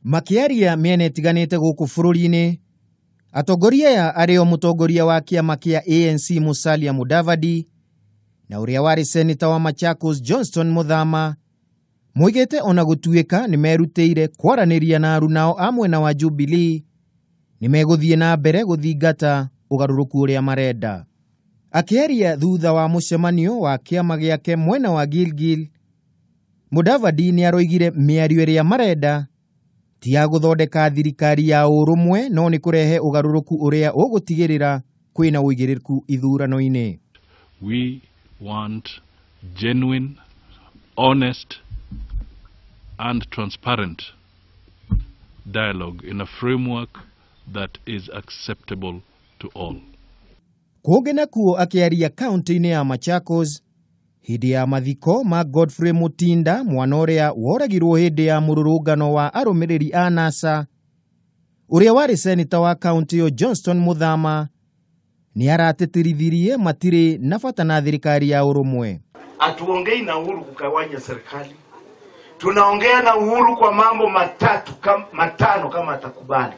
Makĩaria mĩena ĩtiganĩte gũkũ bũrũri-inĩ, atongoria aya arĩo mũtongoria wa kĩama kĩa ANC Musalia Mudavadi na ũrĩa warĩ seneta wa Machakos Johnston Muthama moigĩte ona gũtuĩka nĩ merutĩire kwaranĩria na arunao a mwena wa Jubilee nĩ megũthiĩ na mbere gũthingata ũgarũrũku ũrĩa marenda. Akĩaria thutha wa mũcemanio wa kĩama gĩake mwena wa Gilgil, Mudavadi nĩ aroigire mĩario ĩrĩa marenda ti ya gũthondeka thirikari ya ũrũmwe no nĩ kũrehe ũgarũrũku ũrĩa ũgũtigĩrĩra kwĩna ũigĩrĩrĩku ithurano-inĩ. We want genuine, honest and transparent dialogue in a framework that is acceptable to all. Kũngĩ nakuo akĩaria kaunti-inĩ ya Machakos hĩndĩ ya mathiko ma Godfrey Mutinda, mwana ũrĩa woragirwo hĩndĩ ya mũrũrũngano wa arũmĩrĩri a NASA, ũrĩa warĩ seneta wa kaunti ĩyo Johnston Muthama nĩ aratĩtĩrithirie matirĩ na bata na thirikari ya ũrũmwe. Hatuongei na Uhuru kugawanya serikali, tunaongea na Uhuru kwa mambo matatu matano kama atakubali.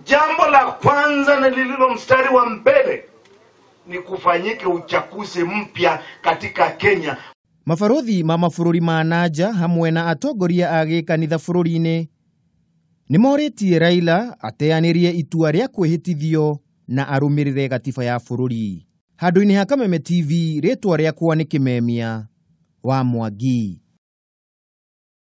Jambo la kwanza na lililo mstari wa mbele ni kufanyike uchaguzi mpya katika Kenya. Mabarothi ma mabũrũri ma nanja hamwe na atongoria a gĩkanitha bũrũri-inĩ nĩ morĩtie Raila ateanĩrie itua rĩa kwĩhĩtithio na arũmĩrĩre gatiba ya bũrũri. Handũ-inĩ ha Kameme TV, rĩtwa rĩakwa nĩ Kĩmemia wa Mwangi.